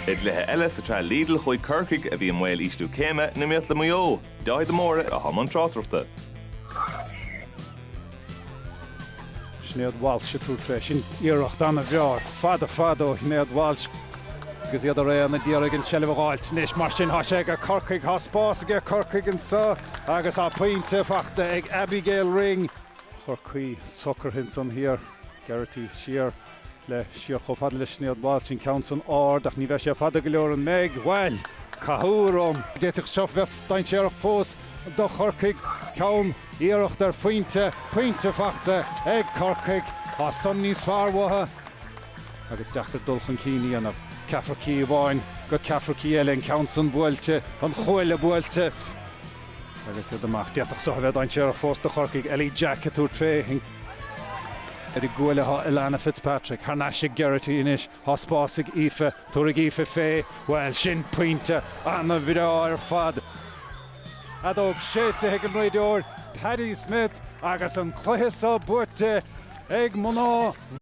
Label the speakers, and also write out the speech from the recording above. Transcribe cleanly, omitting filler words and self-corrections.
Speaker 1: I gcluiche eile sa tsraith Lidl chuaigh Corcaigh, a bhí i mbaol ísliú céime, in iomaíocht le Maigh Eo. Dáithí de Mórdha atá i mbun tráchtaireachta.
Speaker 2: Sinéad Walsh ag tabhairt fé. Sin iarracht an-bhreá. Fada fada ó Shinéad Walsh agus iad araon ag iarraidh an tseilbh a dh'fháilt anois. Mar sin tá sé ag Corcaigh. Tá spás aige Corcaigh anso agus tá pointe fachta ag Abigail Ring. Chorcaí socraithe ansan thiar. Geraghty siar le siar chomh fada le Sinéad Walsh, an ceann san ard ach ní bheidh sé fada go leor, an mbeidh? Bhuel, cathú orm! D'fhéadfadh seo bheith dainséarach fós do Chorcaigh. Ceann, iarracht ar phointe, pointe fachta ag Corcaigh. Tá san níos fearr uathu agus deacair dul chun cinn a dhéanamh. Ceathrar cí amháin go ceathrar cí eile, an ceann san buailte, an chuaille buailte. Agus iad amach, d'fhéadfadh seo a bheith dainséarach fós do Chorcaigh. Ellie Jack ag tabhairt fé. Ar an gcuaille thá Alana Fitzpatrick. Thar n-ais ag Geraghty anois. Thá spás ag Aoife. Tabharfaidh Aoife fé. Bhuel, sin pointe ana-bhreá ar fad. Fheadóg séidte ag an réiteoir Paddy Smith agus an cluiche seo buaite ag mná.